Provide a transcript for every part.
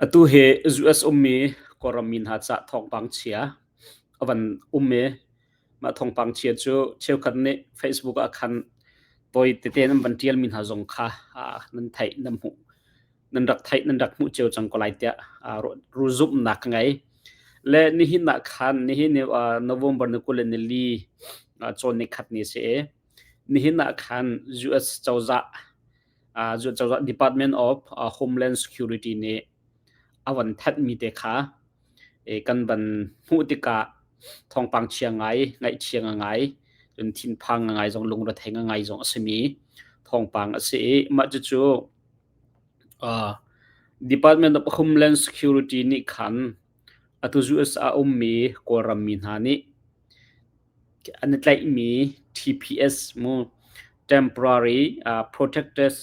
Atu hi US ummi Kawlram mi hna ca'h thawngpang chia a van um i mah thawngpang chia cu cheukhat nih Facebook ah khan tawi tete an van ṭialmi hna zong kha nan theih nan hmuh nan rak theih nan rak hmuh cio cang ko lai tiah zumhnak ka ngei. Le nihin ah khan nihin ni November ni 24 cawn nikhat ni a si i nihin ah khan US cozah cozah Department of Homeland Security nih a van thanhmi te kha kan van hmuh tikah thawngpang chia ngai, ngaihchia ngai, cun thinphang ngai zong lungrethei ngai zong a simi thawngpang a si i mah cucu Department of Homeland Security nih khan atu US ah a ummi Kawlram mi hna nih an i tlaihmi TPS mu Temporary Protected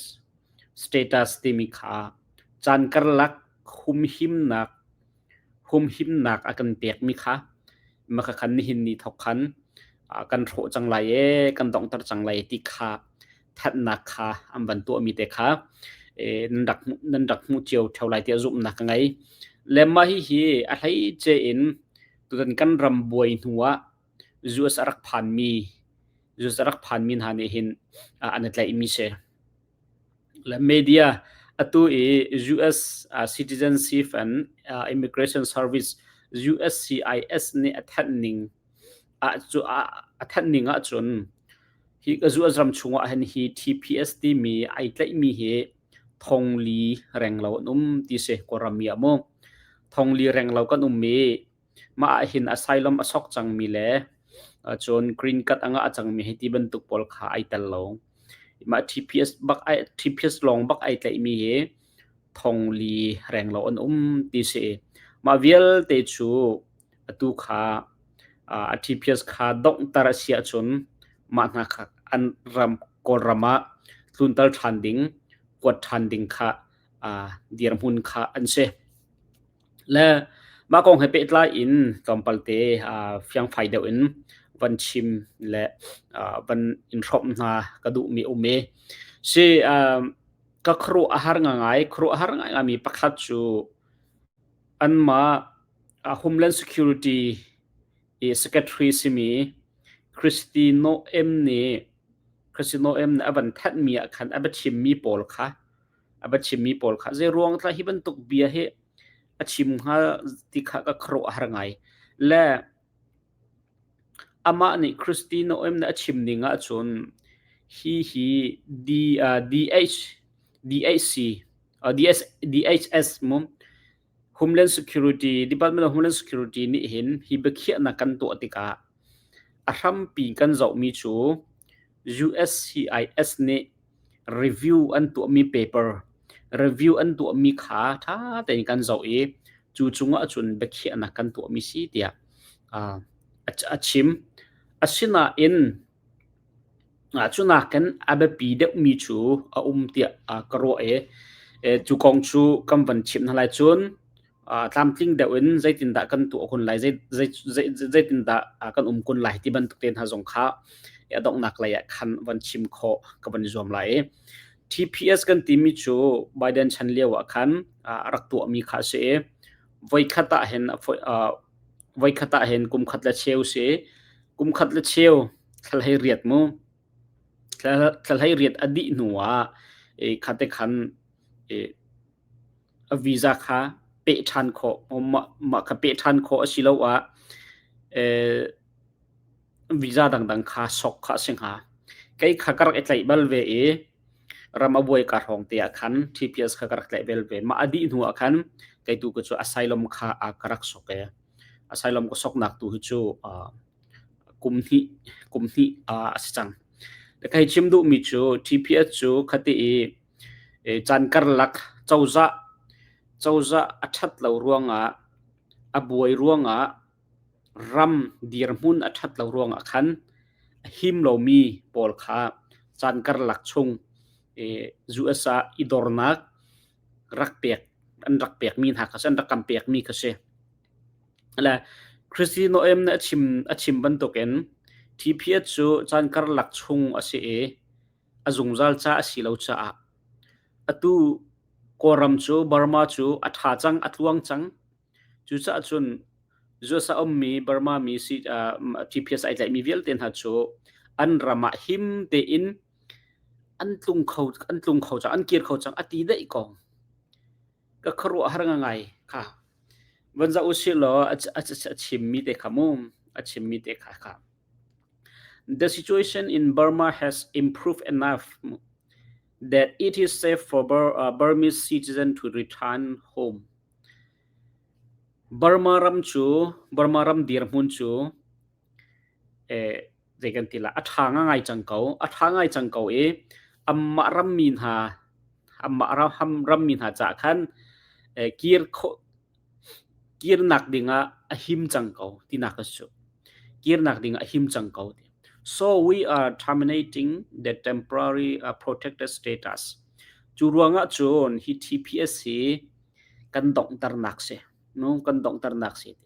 Status timi kha caan karlak humhimnak humhimnak a kan pekmi kha maka khan nihin ni thawk khan kan hrawh cang lai ee kan donghter cang lai ti kha thatnak kha an van tuahmi te kha nan rak nan rak hmuh cio theo lai tiah zumhnak ka ngei. Le mah hihi a hleice in tutan kan ram buai hnu ah US a rak phanmi US a rak phanmi hna nih hin an i tlaihmi si. Le media atu i US Citizenship and Immigration Service USCIS nih a thanh ning ah cu a thanh ning ahcun hi US ram chungah hin hi TPS timi ai tlaihmi hi thongli renglo an um ti si Kawlram mi ah mu. Thongli renglo kan um i mah ah hin asylum a sok cangmi le cun green card a ngah cangmi hei ti bantuk pawl kha ai tel lo. Mah TPS bak ai TPS lawng bak ai tlaihmi hi thongli renglo an um ti si. Mah vialte cu atu kha a TPS kha donghter a si ahcun mah hna kha an ram Kawlram ah tluntal ṭhan ding, kuat ṭhan ding kha dirhmun kha an si. Le mah kong he pehtlai in tlawmpal te fiangfai deuh in van chim le van in hrawmh hna ka duhmi um i si ka khuaruah a har ngai khuaruah a har ngaimi pakhat cu anmah Homeland Security i Secretary simi Kristi Noem nih Kristi Noem nih a van thanhmi ah khan a biachimmi pawl kha a va chimmi pawl kha zeiruang tlah hi bantuk bia hi a chim hnga ti kha ka khuaruah a har ngai. Le amah nih Christy Noem nih a chim ning ahcun hi hi D, uh, DH, DHC, uh, DS, DHS mu Homeland Security Department of Homeland Security nih hin hi biakhiahnak kan tuah tikah a hrampi kan zohmi cu USCIS nih review an tuahmi paper review an tuahmi kha ṭha tein kan zoh i cu cungah cun biakhiahnak kan tuahmi si tiah a chim. Asinain cu nakin a biapi deuhmi cu a um tiah ka ruah i cu kong cu kan van chimh hna lai. Cun tlamtling deuh in zeitindah kan tuah kun lai, zeitindah kan um kun lai ti bantuk te hna zong kha a donghnak lei ah khan van chim khawh ka van i zuam lai. TPS kan timi cu Biden chan lio ah khan a rak tuahmi kha a si i voikhat ah hin voikhat ah hin kum khat le cheu si kum khat le cheu thla hlei riat mu thla hlei riat a dih hnu ah khate khan A visa kha peh ṭhan khawh mah kha peh ṭhan khawh asiloah visa dangdang kha sok kha a si hnga. Kei kha ka rak i tlaih bal ve i ram a buai ka hrawng te ah khan TPS kha ka rak tlaih bal ve. Mah a dih hnu ah khan kei tu cu asylum kha ka rak sok i asylum ka soknak tu hi cu kum hnih kum hnih a si cang. Ka hei chim duhmi cu TPS cu khati i Caan karlak cozah cozah a ṭhat lo ruangah a buai ruangah ram dirhmun a ṭhat lo ruangah khan a him lomi pawl kha caan karlak chung US ah i dornak rak pek an rak pekmi hna kha si an rak kan pekmi kha si. Le Kristi Noem nih a chim a chim bantukin TPS cu caan karlak chung a si i a zungzal ca a si lo caah atu Kawlram cu Burma cu a ṭha cang, a tluang cang. Cucaah cun US a ummi Burma mi TPS ai tlaihmi vialte hna cu an ram ah him tein an tlung kho an tlung kho cang, an kir kho cang a ti daih ko. Ka khuaruahhar ngai kha. Van zoh usih law a chimmi te kha mu, a chimmi te kha kha. The situation in Burma has improved enough that it is safe for Burmese citizens to return home. Burma ram cu Burma ram dirhmun cu eh, zei kan ti la a ṭha ngai cang ko a ṭha ngai cang ko i anmah rammi hna anmah ram rammi hna caah khan eh, kir khawh kirnak dingah a him cang ko tinak a si. Kirnak dingah a him cang ko. So we are terminating the temporary protected status. Cu ruangah cun hi TPS hi kan donghternak si. No, kan donghternak si.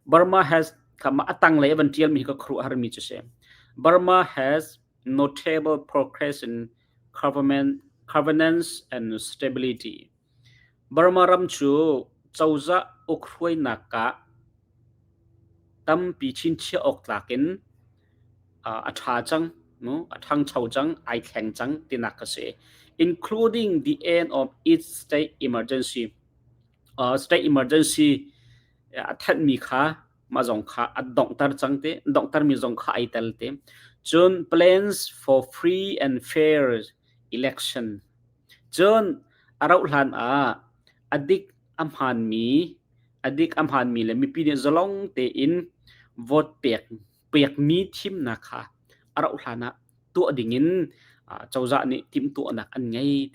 Burma has khama a tanglei a van ṭialmi hi ka khuaruahharmi cu si. Burma has notable progress in government, governance and stability. Burma ram cu cozah ukhruainak ah tampi chinchiah awk tlak in a ṭha cang, a ṭhangcho cang, ai thleng cang tinak a si. Including the end of its state emergency. State emergency a thanhmi kha mah zong kha a donghter cang ti, donghtermi zong kha ai tel ti. Cun plans for free and fair election. Cun a rauhhlan ah a dik a hmaanmi a dik a hmaanmi le mipi nih zalong tein vote pek pekmi thimnak kha a rauhhlan ah tuah dingin cozah nih timhtuahnak an ngei.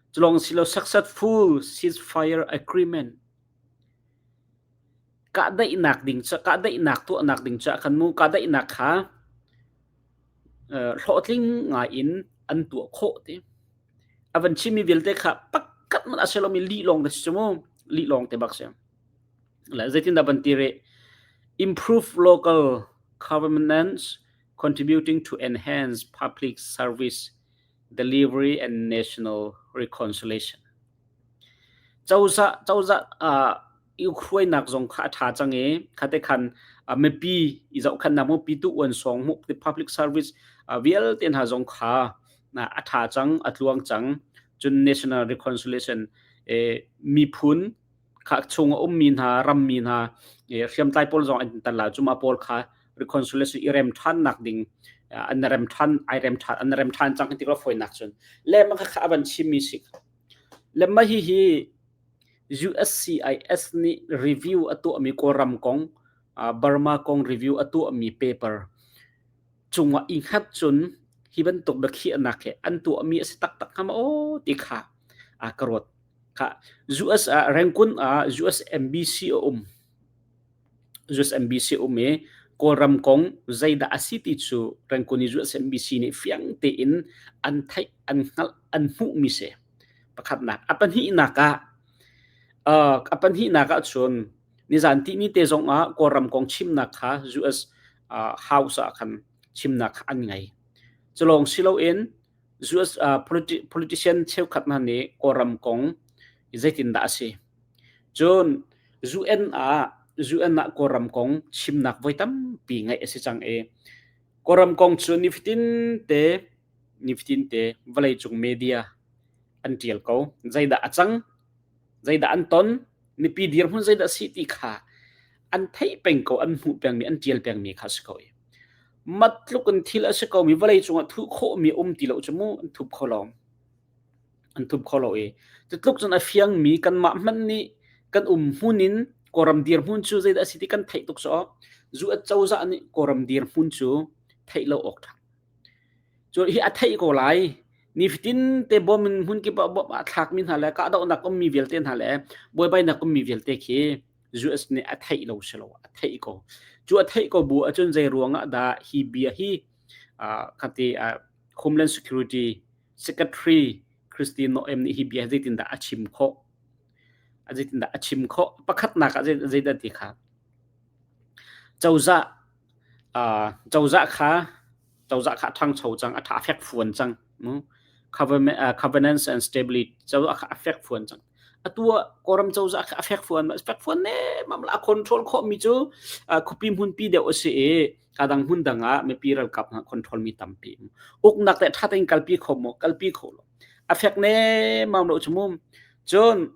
Culawng silo successful ceasefire agreement kahdaihnak ding kahdaihnak tuahnak ding caah khan mu kahdaihnak kha hlawhtling ngai in an tuah khawh ti. A van chimmi vialte kha pakhat hmanh a si lomi lih lawng te si mu. Lih lawng te bak si. Le zeitindah van ti rih? Improve local governance contributing to enhance public service delivery and national reconciliation. Cozah cozah i hruainak zong kha a ṭha cang i khate khan mipi i zohkhenhnak mu pitu uan sawng mu public service vialte hna zong kha a ṭha cang a tluang cang cun national reconciliation miphun kha chung a ummi hna rammi hna hriamtlai pawl zong an tan la cu mah pawl kha reconciliation i rem ṭhannak ding an rem ṭhan ai rem ṭhan an rem ṭhan cang ti fawinak cun le mah kha a van chimmi si le mah hi hi USCIS nih review a tuahmi Kawlram kong Burma kong review a tuahmi paper cungah i hngat cun hi bantuk biakhiahnak hi an tuahmi a si taktak hnga maw aw ti kha a ka ruat. Kha US ah Rangoon ah US Embassy a um. US Embassy um i Kawlram kong zeidah a si ti cu Rangoon i US Embassy nih fiang tein an theih, an hngalh, an hmuhmi si. Pakhatnak. A pahnihnak ah a pahnihnak ah cun nizan tihni te zong ah Kawlram kong chimnak kha US House ah khan chimnak kha an ngei. Cu lawng si loin US politician cheukhat hna nih Kawlram kong zeitindah a si. Cun UN ah UN ah Kawlram kong chimnak voi tampi ngeih a si cang i Kawlram kong cu nifatin te nifatin te vawleicung media an ṭial ko. Zeidah a cang? Zeidah an ton? Mipi dirhmun zeidah a si ti kha an theih peng ko, an hmuh pengmi, an ṭial pengmi kha a si ko i. Mat tluk in thil a si komi vawleicung ah thuh khawhmi um ti lo cu mu an thup kho lo. An thup kho lo i cutluk cun a fiangmi kanmah hmanh nih kan um hmun in Kawlram dirhmun cu zeidah a si ti kan theih tuk cu zu a cozah nih Kawlram dirhmun cu theih lo awk ṭha. Cu hi a theih ko lai. Nifatin te bom in hmun kip ah bom a thlakmi hna le kahdohnak ummi vialte hna le buaibainak ummi vialte khi US nih a theih lo si lo a theih ko. Cu a theih ko bu ahcun zei ruang ah dah hi bia hi khati Homeland Security Secretary Kristi Noem nih hi bia zeitindah a chim khawh? Zeitindah a chim khawh? Pakhatnak ah zeidah ti kha cozah cozah kha cozah kha a ṭhangcho cang, a ṭha a fekfuan cang. Governance and Stability cozah kha a fekfuan cang. Atu ah Kawlram cozah kha a fekfuan fekfuan nemmam la a control khawhmi cu khuapi hmunpi deuh a si i kadang hmun dang ah mipi ralkap hna control mi tampi. Uknak te ṭha tein kalpi kho maw? Kalpi kho lo. A fek nemmam lo cu mu. Cun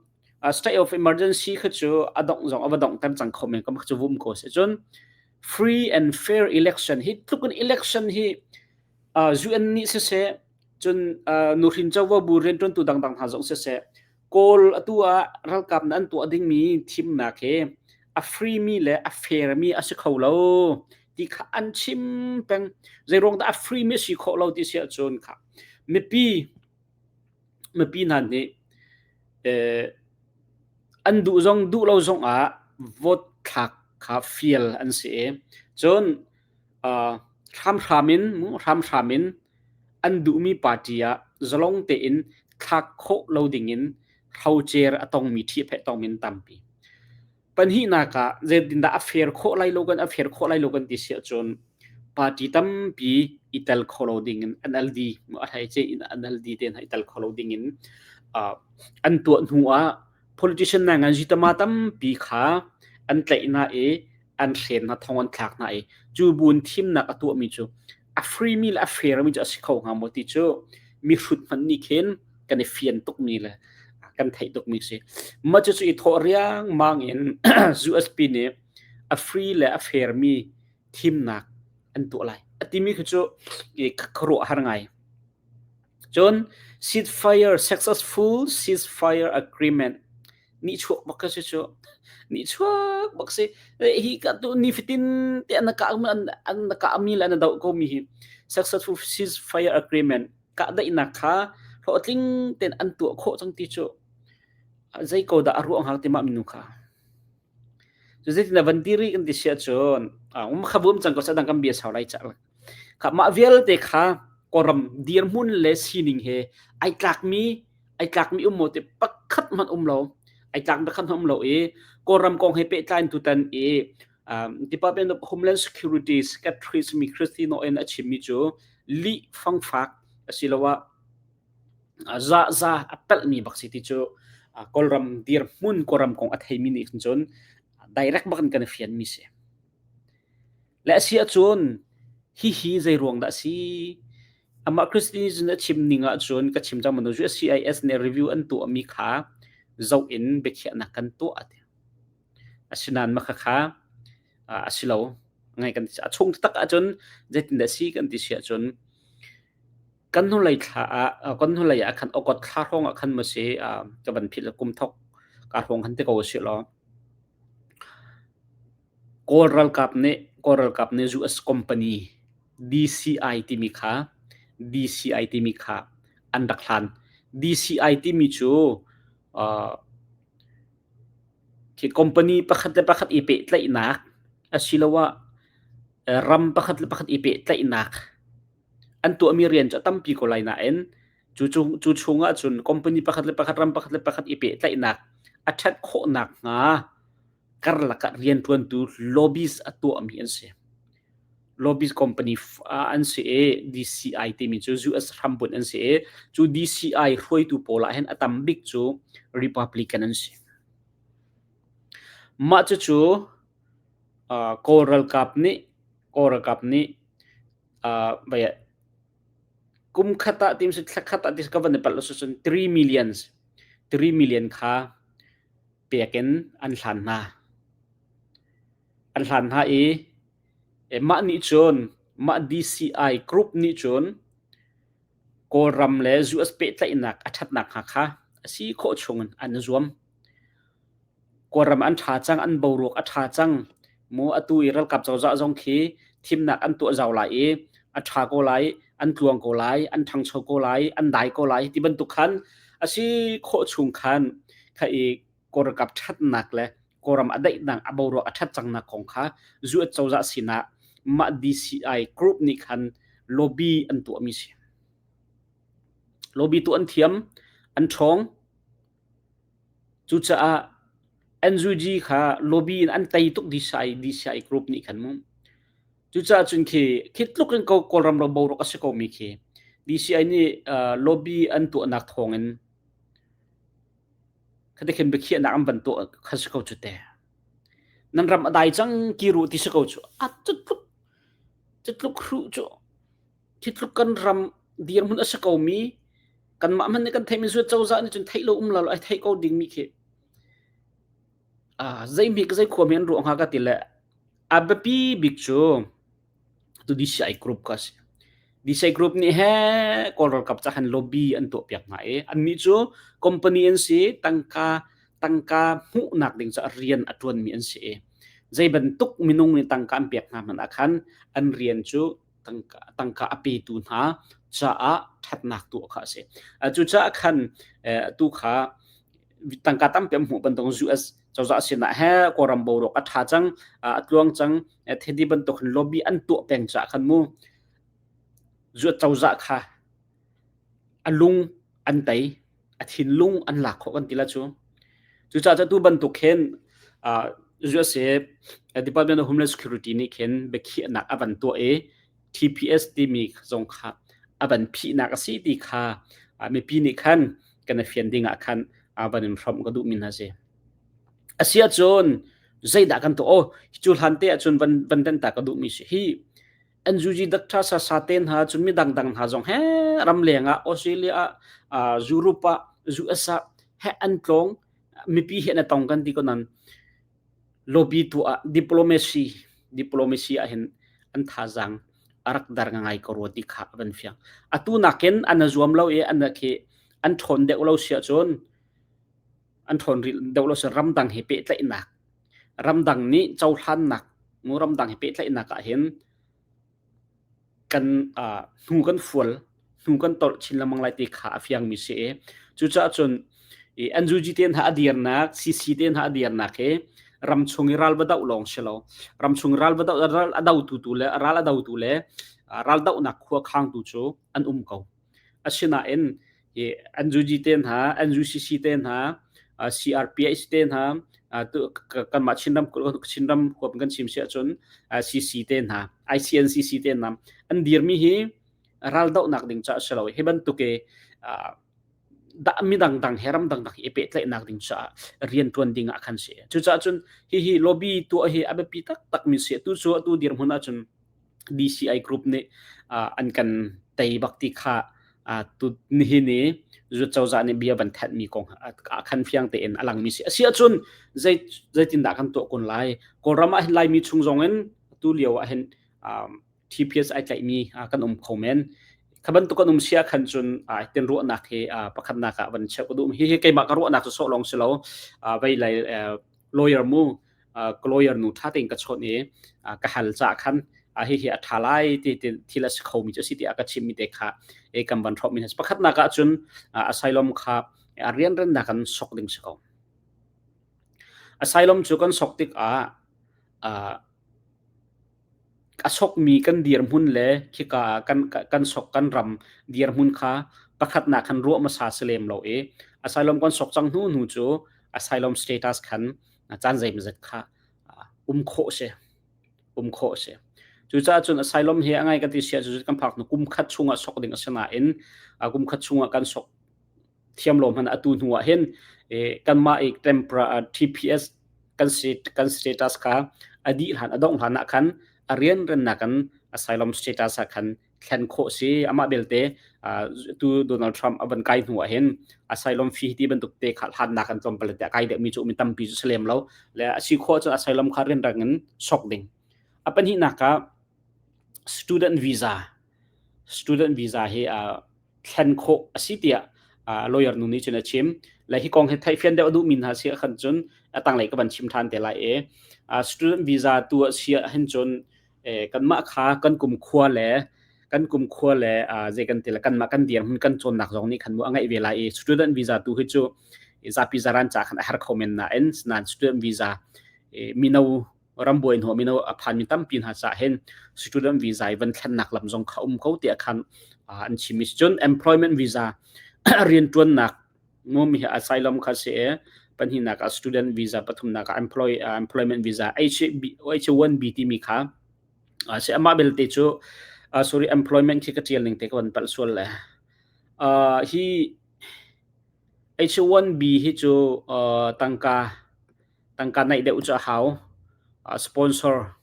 state of emergency kha cu a dongh zong a va donghter cang kho men kam cu vum ko si. Cun free and fair election hi tluk in election hi UN nih siseh cun nuhrin covo bu rianṭuantu dangdang hna zong siseh Kawl atu ah ralkap nih an tuah dingmi thimnak hi a free mi le a fair mi a si kho lo ti kha an chim peng. Zeiruang dah a free mi a si khawh lo ti si ahcun kha mipi mipi hna nih an duh zong duh lo zong ah vote thlak kha fial an si i cun hramhram in hramhram in an duhmi party ah zalong tein thlak khawh lo dingin hrocer a tongmi ṭhihphaih tongmi an tampi. Pahnihnak ah zeitindah a fair khawh lai lo kan a fair khawh lai lo kan ti si ahcun party tampi i tel kho lo dingin NLD a hleice in NLD te hna i tel kho lo dingin an tuah hnu ah politician na ngan zitama tampi kha an tlaih hna i an hren hna thong an thlak hna i cu buin thimnak a tuahmi cu a free mi le a fair mi cu a si kho hnga maw ti cu mihrut hmanh nih khin kan i fian tukmi le kan theih tukmi si. Mah cucu i thawh riangmang in USP nih a free le a fair mi thimnak an tuah lai. A timi khi cu khuaruah har ngai. Cun ceasefire successful ceasefire agreement nihchuak bak ka si cu nihchuak bak si hi ka tu nifatin te an ka an ka mi le an doh ko mi hi successful ceasefire agreement kahdaihnak kha hlawhtling tein an tuah khawh cang ti cu zei ko dah a ruah hnga ti mah minu kha cu zeitin dah van ti rih kan ti si ahcun um kha bum cang ko sa dang kan bia sau lai ca kha mah vialte kha kawlram dirhmun le sining he ai tlakmi ai tlakmi um maw ti pakhat hmanh um lo ai tlak pakhat hmanh um lo i kawlram kong he pehtlai in tutan i Department of Homeland Security Secretary simi Kristi Noem a chimmi cu lih fangfak asiloah za za a palhmi bak si ti cu Kawlram dirhmun Kawlram kong a theimi nih cun direct bak in kan i fianmi si. Le a si ahcun hihi zei ruang dah a si? Amah Kristi nih cun a chim ning ahcun ka chim cang bantuk USCIS nih review an tuahmi kha zoh in biakhiahnak kan tuah a ti. Asinain mah khakha a si lo. Ngai kan a chung taktak ahcun zeitindah si kan ti si ahcun kan hnulei thla ah kan hnulei ah khan August thla hrawng ah khan maw si ka van philh kum thok ka hrawng khan ti ko si law Kawl ralkap nih Kawl ralkap nih US company DCI timi kha DCI timi kha an rak hlan. DCI timi cu Khi company pakhat le pakhat i pehtlaihnak asiloah ram pakhat le pakhat i pehtlaihnak an tuahmi rian cu a tampi ko lai nain cu cu chungah cun company pakhat le pakhat ram pakhat le pakhat i pehtlaihnak a ṭhat khawh nakhnga karlak ah rianṭuantu lobbies a tuahmi an si. Lobbies company an si i DCI timi cu US hrambunh an si i cu DCI hruaitu pawl ah hin a tam bik cu Republican an si. Mah cucu Kawl ralkap nih Kawl ralkap nih kum khat ah tim si thla khat ah ti ka van i palh lo cun 3 millions 3 million kha pek in an hlan hna. An hlan hna i mah nih cun mah DCI group nih cun Kawlram le US pehtlaihnak a ṭhat nakhnga kha a si khawh chungin an i zuam. Kawlram an ṭha cang, an boruak a ṭha cang. Mu atu i ralkap cozah zong khi thimnak an tuah zau lai i a ṭha ko lai, an tluang ko lai, an ṭhangcho ko lai, an dai ko lai ti bantuk khan a si khawh chung khan kha i Kawlralkap ṭhatnak le Kawlram a daihnak a boruak a ṭhat cangnak kong kha US cozah sinah mah DCI group nih khan lobby an tuahmi si. Lobby tuah an thiam, an ṭhawng. Cucaah NUG kha lobby in an tei tuk DCI, DCI group nih khan mu. Cucaah cun khi, khi tluk in Kawlram ro boruak a si komi khi. DCI nih lobby an tuahnak thawngin khati khin biakhiahnak an van tuah kha si ko cu te. Nan ram a dai cang ki ru ti si ko cu. A cutluk cutluk hruh cu khi tluk kan ram dirhmun a si ko mi kanmah hmanh nih kan theihmi cu cozah nih cun theih lo um lo ai theih ko dingmi khi zei hme zei khua hme an ruah hnga ka ti le a biapi bik cu tu DCI group ka si. DCI group nih he Kawl ralkap ca khan lobby an tuah piak hna i annih cu company an si tangka tangka hmuhnak ding ca rian a ṭuanmi an si i zei bantuk minung nih tangka an pek hna hmanh ah khan an rian cu tangka, tangka a petu hna caah ṭhatnak tuah kha a si. Cucaah khan tu kha tangka tampi an hmuh bantuk US cozah sinah he Kawlram boruak a ṭha cang, a tluang cang, thedi bantuk lobby an tuah peng caah khan mu US cozah kha a lung an tei, a thinlung an lak khawh kan ti la cu. Cucaah cu tu bantuk khin USA Department of Homeland Security nih khin biakhiahnak a van tuah i TPS timi zong kha a van phihnak a si ti kha mipi nih khan kan i fian ding ah khan van in hrawmh ka duhmi hna si. A si ahcun zeidah kan tuah? Oh, cu hlan te ahcun van van den ta ka duhmi si. Hi NUG Doctor Sasa te hna cun midang dang hna zong he ramleng ah Australia ah Europe ah US ah he an tlawng mipi he na tong kan ti ko nan lobby tu ah diplomacy diplomacy ah hin an thazaang a rak dar ngai ko rua ti kha van fiang atu nakin an zuam lo i an khi an ṭhawn deuh lo sia cun an ṭhawn rih deuh lo si ramdang he pehtlaihnak ramdang nih cohlannak mu ramdang he pehtlaihnak ah hin kan hnu kan fual hnu kan tolh chin lengmang lai ti kha a fiangmi si i cucaah cun NUG te hna a dirnak CC te hna a dirnak hi ramchung i ral va doh lawng si lo ramchung ral va doh ral a dotu tu le ral a dotu le ral dohnak khua khangtu cu an um ko Asinain NUG te hna, NUCC te hna, CRPH te hna, kanmah Chinram Chinram huap kan chim si ahcun CC te hna, ICNCC te hna an dirmi hi raldohnak ding caah si lo. Hi bantuk i dah midang dang he ramdang dang i pehtlaihnak ding caah riantuan ding ah khan si. Cucaah cun hihi lobby tuah hi a biapi taktakmi si. Tu cu atu dirhmun ahcun DCI Group nih an kan tei bak ti kha tu nihin i zut cozah nih bia van thanhmi kong ah khan fiang tein a langmi si. A si ahcun zei zeitindah kan tuah kun lai? Kawlram ah hin Laimi chung zong in tu lio ah hin TPS ai tlaihmi kan um kho men. Kha bantuk kan um sia khan cun tin ruahnak hi pakhatnak ah van cheuh ka duh. Hi hi keimah ka ruahnak cu sawh lawng si lo. Vei lai lawyer mu ka lawyer nu ṭha tein ka chawnh i ka hal caah khan hihi a ṭha lai ti thil a si khomi cu a si tiah ka chimmi te kha kan van hrawhmi hna pakhatnak ah cun asylum kha a rianrannak kan sok ding si ko. Asylum cu kan sok tikah a sokmi kan dirhmun le khika ah kan kan sok kan ram dirhmun kha pakhatnak khan ruah hmasa si lem lo i asylum kan sok cang hnu hnu cu asylum status khan caan zeimawzat kha um khawh si um khawh si. Cucaah cun asylum hi a ngai ka ti sia cu kan phak hnu kum khat chungah sok ding a si nain kum khat chungah kan sok thiam lo hmanh atu hnu ah hin kanmah i tempera TPS kan kan status kha a dih hlan a dongh hlan ah khan a rianrennak kan asylum status ah khan thlen khawh si amah belte tu Donald Trump a van kai hnu ah hin asylum fee ti bantuk te kha hlannak kan tlawmpal te kai deuh mi cu mi tampi cu salem lo le a si khawh cu asylum kha rianrang in sok ding a pahnihnak ah student visa student visa hi thlen khawh a si tiah lawyer nu nih cun a chim. Le hi kong hi theihfian deuh a duhmi hna si ahkhan cun a tanglei ka van chim ṭhan te lai i student visa tu a si ahhin cun kanmah kha kan kum khua le kan kum khua le zei kan ti le kanmah kan dirhmun kan cawnnak zong nih khan mu a ngeih ve lai i student visa tu hi cu zapi zaran ca khan a har kho men nain nain student visa mino rambuai hnu mino a phanmi tampi hna caah hin student visa i van thlennak lam zong kha um ko tiah khan an chim i cun employment visa riantuannak mumi hi asylum kha si e pahnihnak ah student visa pathumnak ah employ employment visa H1B timi kha si amah belte cu. Sorry, employment khi ka ṭial ning te ka van palh sual le. Hi H1B hi cu tangka tangka naih deuh cu a hau. Sponsor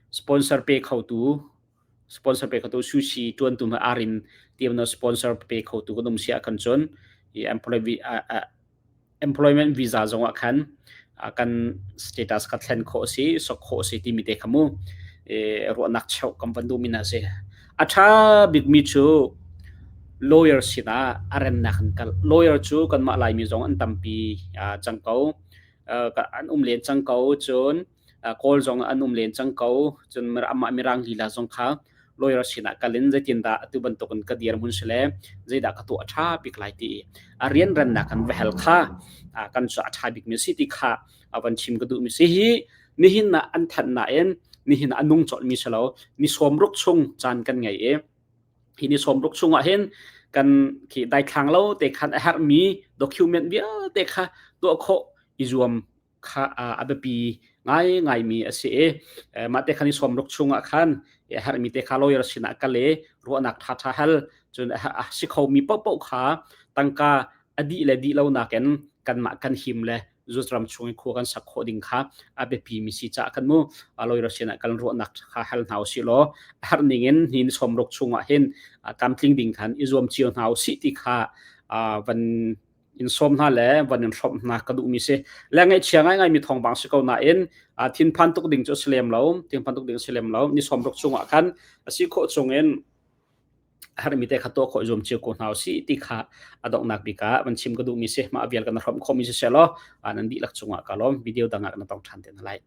sponsor pe khotu sponsor pe khotu sushi ṭuantu hna arin tiam sponsor pe khotu kan um si ahkhan cun hi employee employment visa zongah khan kan status kha thlen khawh a si, sok khawh a si timi te kha mu ruahnak cheuh kan van duhmi hna a si. A ṭha bikmi cu lawyer sinah a rennak in kal. Lawyer cu kanmah Laimi zong an tampi cang ko. An um len cang ko. Cun Kawl zong an um len cang ko. Cun amah Mirang lila zong kha lawyer sinah kal in zeitindah atu bantukin ka dirhmun si le zeidah ka tuah a ṭha bik lai ti a rianrannak kan va hal kha kan cu a ṭha bikmi a si ti kha a van chim ka duhmi si hi nihin ah an thanh nain nihin ah a nung colhmi si lo ni 60 chung caan kan ngei i hi ni 60 chungah hin kan khi daithlang lo te khan a herhmi document vialte kha tuah khawh i zuam kha a biapi ngaingaimi a si i mah te khan i 60 chungah khan a herhmi te kha lawyer sinah kal i ruahnak ṭhaṭha hal cun a si khomi paohpaoh kha tangka a dih le dih lo nakin kanmah kan him le zut ram chung i khua kan sak khawh ding kha a biapi mi si caah kan mu lawyer sinah kan ruahnak kha hal hna usih law a herh ning in hi ni 60 chungah hin tlamtling ding khan i zuam cio hna usih ti kha van in sawm hna le van in hrawmh hna ka duhmi si. Le ngaihchia ngaingai mi thawngpang si ko nain thinphan tuk ding cu a si lem lo. Thinphan tuk ding a si lem lo. Ni 60 chungah khan a si khawh chungin a herhmi te kha tuah khawh zuam cio ko hna usih ti kha a donghnak bik ah van chim ka duhmi si. Mah vial kan hrawmh khawhmi si seh law nan dihlak cungah ka lawm. Video dang ah kan tong ṭhan te hna lai.